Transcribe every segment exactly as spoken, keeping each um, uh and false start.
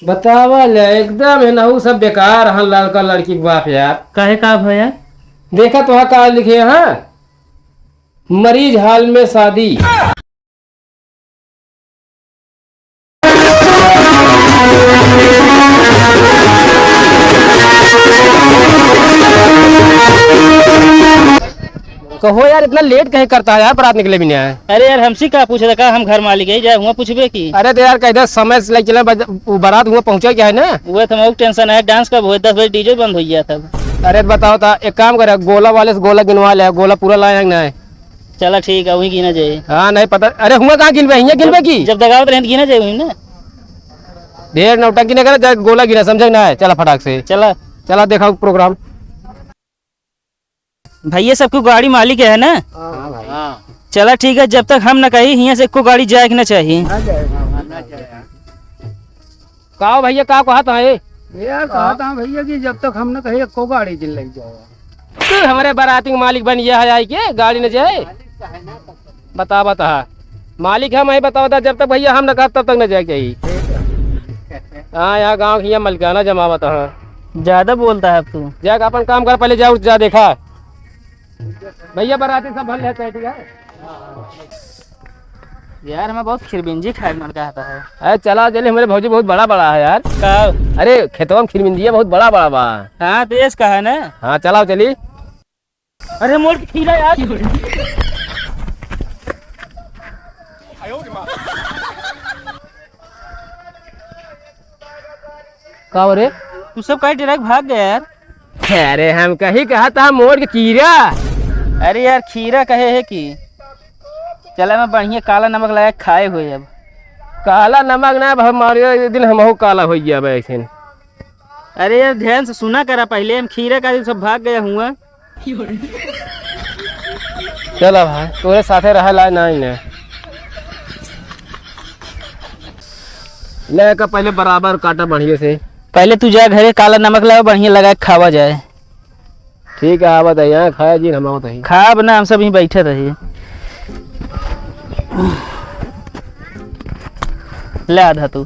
बतावा ले, एकदम है ना, उ सब बेकार हन लड़का लड़की के बाप यार। काहे, का भा यार? देखा तो का लिखे हैं, मरीज हाल में शादी। कहो यार, इतना लेट कहे करता है यार, बारात निकले भी नहीं आए। अरे यार, हमसे का पूछे था, का हम घर मालिक है, जाए हुआ पूछबे की। अरे तो यार, कह दे समय से लेके चले, बज-, वो बारात हुआ पहुँचा क्या है ना? वो तो मौक टेंशन है, डांस कब होए? दस बजे डीजे बंद हो गया था। अरे तो बताओ था, एक काम करे, गोला वाले से गोला गिनवा ले, गोला पूरा लाए हैं कि नहीं? चला ठीक है, वही गिना जाए। हाँ, नहीं पता। अरे हुआ कहाँ गिनबे? हियाँ गिनबे की? जब दगावत रहे तो गिना जाए वही ना। ढेर नौटंकी नहीं करे, जा गोला गिना, समझे ना है? चला फटाक से। चला। चला देखा प्रोग्राम। भैया सबको गाड़ी मालिक है ना? हाँ भाई। हाँ। चला ठीक है, जब तक हम न कही हियाँ से एको गाड़ी जाए के ना चाहिए। का भैया, का कहत है? भैया कहत है भैया कि जब तक हम न कही एको गाड़ी जिन लग जाओ। तू हमरे बाराती के मालिक बन गया है आई के गाड़ी न जाए? बता बता। मालिक हम ही बताओ दा, जब तक भैया हम न कहब तब तक न जाए के चाहिए। हाँ, यहाँ गाँव के यहाँ मलिकाना जमावत है। ज्यादा बोलता है अब तू। जाके अपन काम कर, पहले जा, उठ जा, देखा। भैया बाराती सब भर लेते हैं, ठीक है? यार, हमें बहुत खिरबिंजी खाए के मन कहता है। अरे चला जल्दी, हमारे भौजी बहुत बड़ा बड़ा है यार। का? अरे खेतवा में खिरबिंजिया बहुत बड़ा बड़ा बा। हाँ, तो ये कहा है ना। हाँ, चलाओ चली। अरे मोड़ के खीरा यार। का हो रे? तू सब काहे डरा के भाग गया यार? अरे हम कही कहा था मोड़ के खीरा। अरे यार खीरा कहे है कि चला मैं बढ़िया काला नमक लगा के खाए हुए अब। काला नमक ना अब हमारे दिन हमहू काला हो गया अब ऐसे। अरे यार ध्यान से सुना करा पहले, हम खीरा का सब भाग गया हुआ। चला भाई, तोरे साथे रहे लाए ना इन्हें। ले का पहले बराबर काटा बढ़िया से। पहले तू जा घरे काला नमक लाओ, बढ़िया लगा के खावा जाए। ठीक है, आवत है यहाँ खाया जी, हम आवत है। खाब ना, हम सब यहीं बैठे रही। ले आधा तू।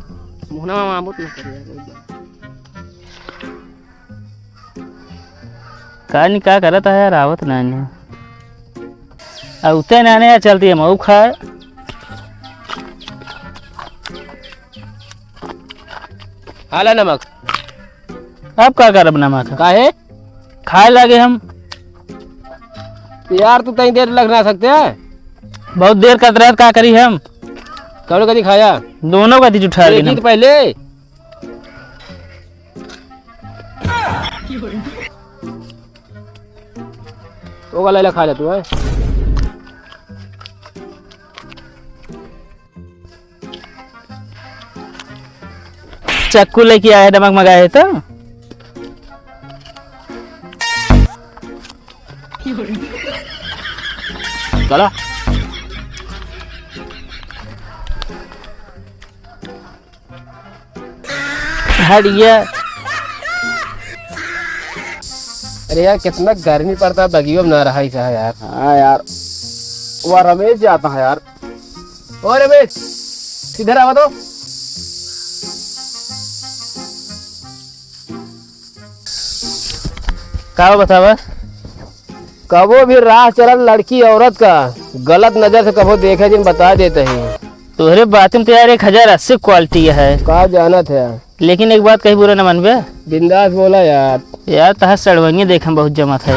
मुहना में आमोट ना करिए। का नी का करत है यार, आवत ना नी। आ उते ना ने चलती है मऊ खाए। हाला नमक। अब का करब नमक? काहे? खाए लागे हम। यार तू तई देर लग ना सकते हैं। बहुत देर करत रहत, का करी हम? कौन कदी खाया? दोनों कदी जुठा एक ही लेना। तो पहले। ओका लैला खा ले तू, हैं? चक्कू लेके आया, नमक मंगाए है तो। चला। हट गया। अरे यार, कितना गर्मी पड़ता है, बगियो में ना रहा ऐसा है यार। हाँ यार, वह रमेश जाता है यार। ओ रमेश, इधर आवा तो। का बतावा? कबो भी राह चलत लड़की औरत का गलत नजर से कबो देखे जिन बता देते हैं। तोहरे बात में तो यार एक हजार अस्सी क्वालिटी है। का जानत है? लेकिन एक बात कही बुरा न मनबे। बिंदास बोला यार। यार तहार सड़वंगी देखे में बहुत जमत है।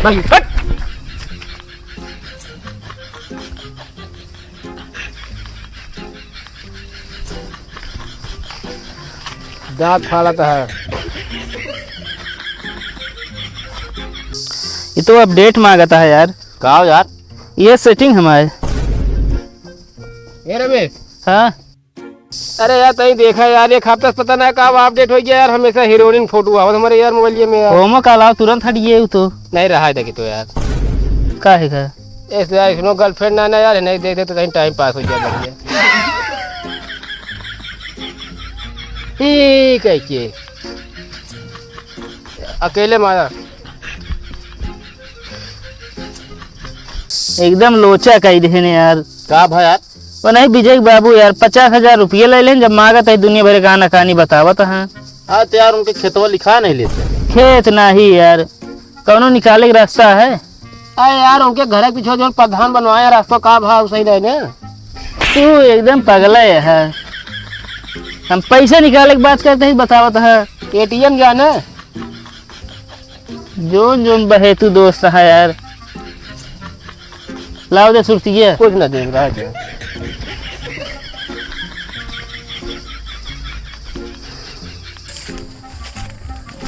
भाई, हट। दांत फाड़त है। ये तो अपडेट मांगता है यार। का हो यार? ये सेटिंग हमारे। ए रमेश। हाँ। अरे यार, तई देखा यार, एक हफ्ता से पता ना का अपडेट हो गया यार, हमेशा हीरोइन फोटो आवत हमारे यार मोबाइल में यार। होमो का अलावा तुरंत हट गए उ तो। नहीं रहा है, देखी तो यार। का है का? ऐसे यार, इसनो गर्लफ्रेंड ना, ना यार, नहीं देख दे तो कहीं टाइम पास हो जाए बढ़िया। ठीक है के। अकेले मारा। एकदम लोचा कई देहे ने यार। का भा यार? वो नहीं विजय के बाबू यार, पचास हजार रुपये ले लेन, जब मांगत है दुनिया भर के आनाकानी बतावत हैं। हाँ तो यार, उनके खेतवा लिखा नहीं लेते। खेत नहीं यार, कौनो निकाले के रास्ता है? अरे यार, उनके घर के पीछे जो प्रधान बनवाए हैं, रास्ता का भाव सही रहे ना? तू एकदम पगला है। हम पैसे निकाले के बात करते ही बतावत है। एटीएम जाने। जोन जोन बहे तू दोस्त है यार। लाओ दे सुरतिया। कुछ ना देख रहा है।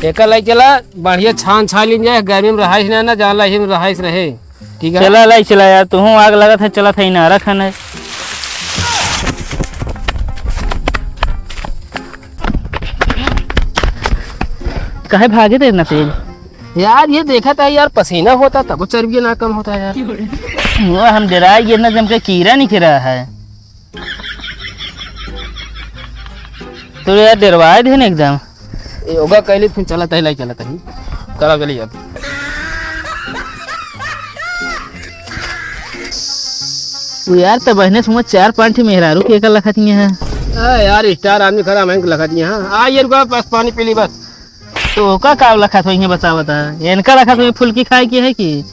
एकर लाई चला, बढ़िया छान छान लीन जाए, गर्मी में रहाइश ना, ना जान ला, यही में रहाइश रहे। ठीक है? चला लाई चला यार, तुहूँ आग लगत है, चलत है इनारा खाने। काहे भागे थे इतना तेज? यार, ये देखा था यार, पसीना होता तब चर्बी ना कम होता यार। वो हम डराए ये ना, जम के कीड़ा निकरा है। तो यार, डरवाए दे ना एकदम। योगा कैली फिर चलत है, लाई चलत है। चला चली अब। वो यार, तो बहने सुमा चार पांच ठे मेहरारू के एकर लखत ही है। आ यार, स्टार आदमी खड़ा, मैं लखत ही है। आ ये रुका, बस पानी पी ली बस। तो ओका का लखत होई है, बतावा ता। इनका लखत होई फुल्की खाए की है कि?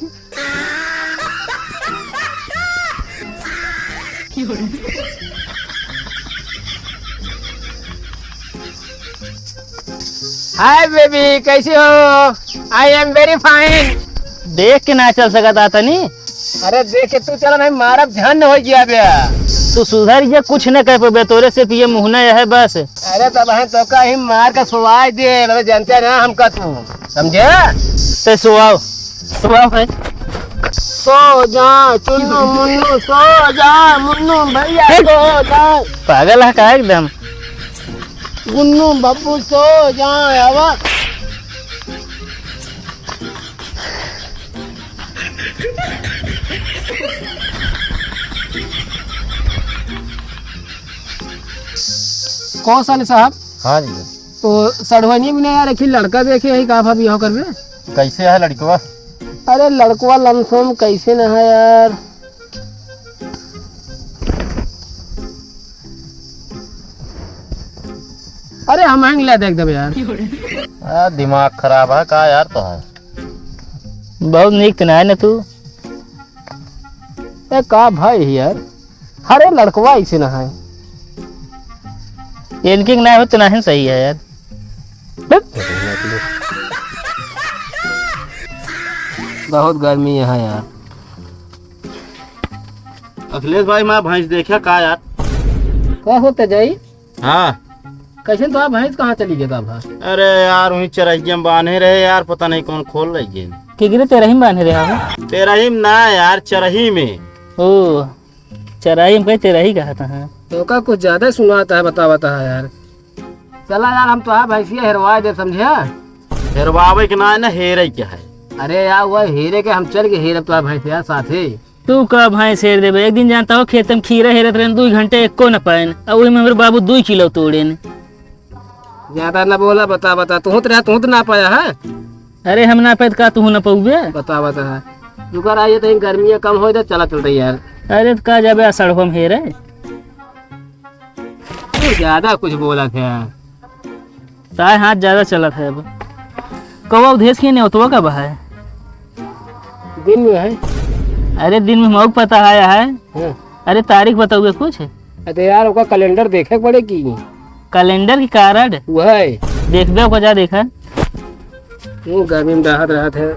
Hi baby, कैसी हो? I am very fine। देख के ना चल सकत आ तनी। अरे देख के तू चला, नहीं मारब झन हो गया बे। तू सुधर जा, कुछ न कह पाबे, तोरे से पिए मुँह न है बस। अरे तब हम तो कहीं मार का सुवाई दे, मतलब जानते ना हमका तू, समझे? ते सुवाओ, सुवाओ है। सो जा चुन्नू मुन्नू, सो जा मुन्नू भैया, सो जा। पागल है का एकदम? गुन्नू बब्बू सो जा, आवा। कौन साले साहब? हाँ जी। तो सड़वनी भी नहीं यार, एक ही लड़का देखे है, का भाभी हो करबे? कैसे है लड़कवा? अरे लड़कवा लमसम कैसे न है यार। अरे हम हैंग ले देख देबे यार। आ, दिमाग खराब है का यार तो है। बहुत नीक त ना है ना तू। ए का भाई है यार, अरे लड़कवा ऐसे ना है। इनके ना हो तो ना है सही है यार। बहुत गर्मी है यार। अखिलेश भाई, मैं भैंस देखा का यार? का होता जाई? हाँ। कैसे तो आप भैंस कहाँ चली गई बा? अरे यार, वहीं चरहिया में बांधे रहे यार, पता नहीं कौन खोल रही है। केकरे तेरही में बांधे रहे हो? तेरही में ना यार, चरही में। ओ, चरही में कहे तेरही कहा था, हाँ। तो का कुछ ज्यादा सुनाता है, बतावता है यार। चला यार, हम तो भैंसिया हेरवा दे, समझे? हेरवावे के ना है ना, हेरे के है। अरे यार, वह हेरे के हम चल के हेरब तो भैंसिया साथे। तू का भैंस हेर देबे? एक दिन जानता हो, खेत में खीरा हेरत रहन, दुई घंटे एको न पाएन, और वही में हमरे बाबू दुई किलो तोड़ेन। ज्यादा न बोला, बता, बता, तू तो रहा, तू तो ना पाया है। अरे हम ना पाए तो का तू ना पउबे? बता, बता। रुका रहा, ये तो गर्मियाँ कम हो जाए, चला चलते यार। अरे तो का जाबे आ सड़कों में हेरे? तू ज्यादा कुछ बोला था यार। ताए हाथ ज्यादा चलत है अब। कौआ उधेस के नेवतवा कब है? दिन में है। अरे दिन में मौक पता है, है? हाँ। अरे तारीख बताओगे कुछ? अरे यार, ओका कैलेंडर देखे के पड़े की? कैलेंडर की कार्ड? वह है। देख दे ओका, जा देखा। वो गर्मी में रहत रहत है।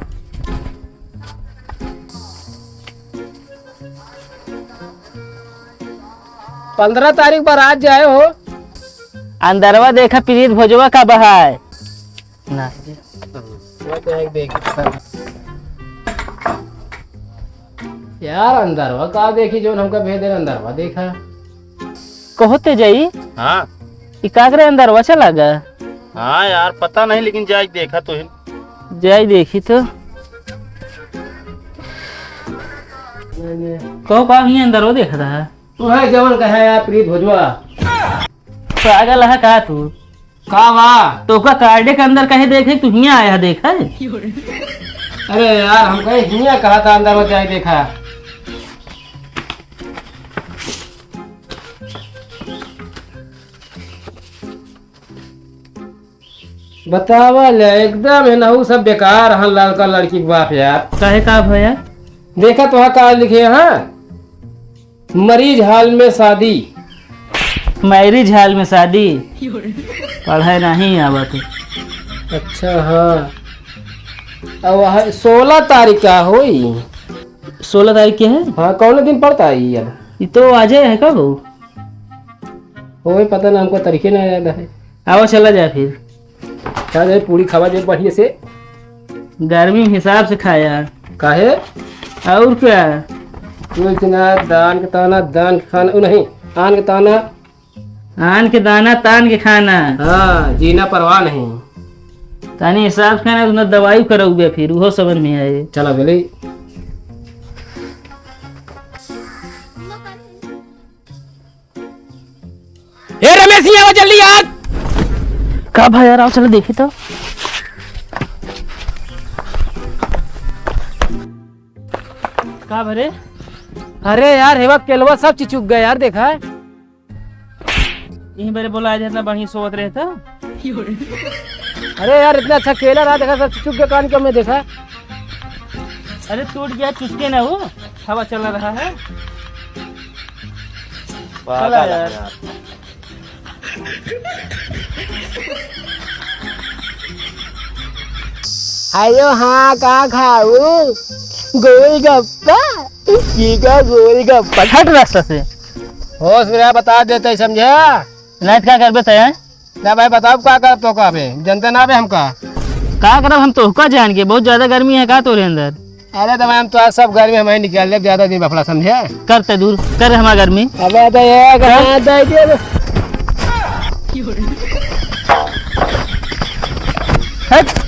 पन्द्रह तारीख बारात जाए हो। अंदरवा देखा प्रीत भोजवा का बहाय। ना। वो तो एक देख। यार अंदरवा का देखी, जोन हमका भेज दे अंदरवा देखा। कहो तेजई। हाँ। ई का करे अंदरवा चला गा? हाँ यार, पता नहीं, लेकिन जाई देखा तो है। जाई देखी तो। कहो का ही अंदरवा देखा था? तू है जवन कहे यार प्रीत भोजवा। पागल है का तू? का बा? तो ओका कार्डे के अंदर कहे देखे, तू हियां आया देखे? अरे यार, हम कहे हियां कहा था, अंदर हो जाए देखा। बतावा ले, एकदम है ना, उ सब बेकार हन लड़का लड़की के बाप यार। काहे, का भवा यार? देखा तो का लिखे हैं, मरीज हाल में शादी। मैरिज हाल में शादी। पढ़े नहीं आवत है। अच्छा, हाँ। अब वह सोलह तारीख का होई। सोलह तारीख के है? हाँ, कौन दिन पड़ता है ये अब? ये तो आजे है का हो? ओए, पता ना, हमको तारीखे ना याद है। आओ, चला जाए फिर। चल जाए, पूरी खावा जाए बढ़िया से। गर्मी में हिसाब से खाया। काहे? और क्या? तू इतना दान के ताना, दान के खाना, ओ नहीं, आन के ताना। आन के दाना, तान के खाना। हाँ, जीना परवाह नहीं। तानी हिसाब से खाना, उतना दवाई करौबे फिर, उहो समझ में आए। चला, बोली। ए रमेश, यहाँ आवा जल्दी यार। का भाई यार, आओ चलो देखी तो। का भरे? अरे यार, हेवा केलवा सब चिचुक गए यार, देखा है? यहीं बरे बोला, आज इतना बढ़िया सोवत रहे था। अरे यार, इतना अच्छा केला रहा, देखा सब चिचुक गए, कान के में देखा। अरे टूट गया, चुसके ना हो, हवा चला रहा है। चला यार। अयो हाँ, का खाऊ? गोलगप्पा? की का गोलगप्पा? हट रास्ता से। होश में रहा, बता देते, समझा? नहीं तो का करबे तय? ना भाई, बताओ का करब तो का बे? जनते ना बे हमका। का करब हम तो का जान के? बहुत ज्यादा गर्मी है का तोरे अंदर? अरे तो भाई, हम तो आज सब गर्मी हमारी निकाल ले, ज्यादा दिन बफड़ा समझे? करते दूर, कर हमारा गर्मी। अबे तो ये कहाँ दे दिया बे? हट।